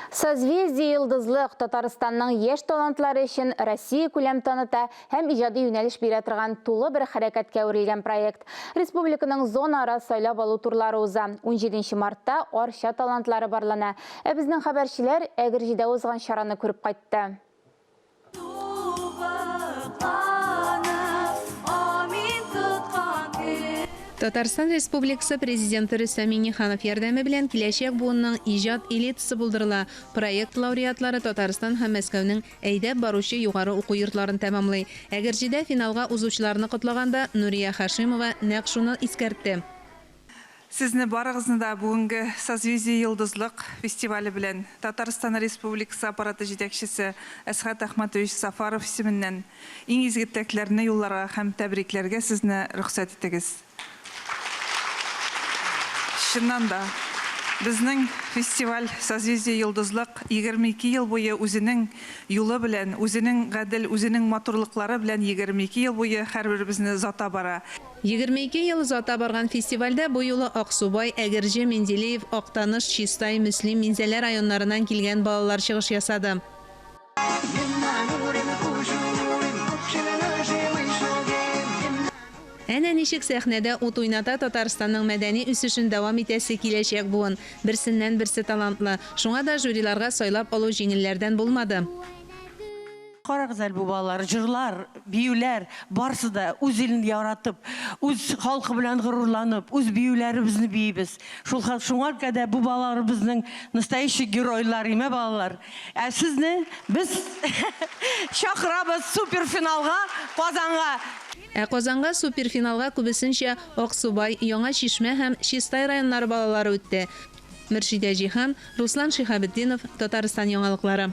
Созвездие-Йолдызлык, Татарстанның яшь талантлары өчен Россиякүләм таныта һәм иҗади юнәлеш бирә торган тулы бер хәрәкәткә әверелгән проект. Республиканың зонаара сайлап алу турлары уза. Унҗиденче мартта Арча талантлары барлана. Ә безнең хәбәрчеләр Әгерҗедә узган чараны күреп кайтты. Татарстан Республикасы Президенты Рөстәм Миңнеханов ярдәме белән киләчәк буынның иҗат элитасы булдырыла. Проект лауреатлары Татарстан һәм Мәскәүнең әйдәп баручы югары уку йортларын тәмамлый. Әгерҗедә финалга узучыларны котлаганда Нурия Хашимова нәкъ шуны искәртте. Сезне барыгызны да бүгенге Созвездие-Йолдызлык фестивале белән Татарстан Республикасы Аппараты җитәкчесе Әсхәт Әхмәтович Сафаров исеменнән иң изге теләкләрне юлларга һәм тәбрикләргә сезне рөхсәт итегез. Чыннан да, безнең фестиваль Созвездие-Йолдызлык 22 ел буе үзенең юлы белән, үзенең гадел, үзенең матурлыклары белән 22 ел буе һәрберебезне озата бара. 22 ел озата барган фестивальдә бу юлы Аксубай, Әгерҗе, Менделеев, Актаныш, Чистай, Мөслим, Минзәлә районнарыннан килгән балалар чыгыш ясады. Әнә ничек сәхнәдә ут уйната Татарстанның мәдәни үсешен дәвам итәсе киләчәк буын. Берсеннән-берсе талантлы. Шуңа да жюриларга сайлап алу җиңелләрдән булмады. Карагыз әле бу балалар, җырлар, биюләр, барысы да үз илен яратып, үз халкы белән горурланып, үз биюләребезне биибез. Шул хәл шуңа күрә дә бу балаларыбызның настоящий геройлар, име балалар. Ә сезне без чакырабыз суперфиналга Казанга. Ә Казанга суперфиналга күбесенчә Аксубай, Яңа Чишмә һәм Чистай районнары балалары үтте. Мөршидә Җиһан, Руслан Шиһабетдинов, Татарстан яңалыклары.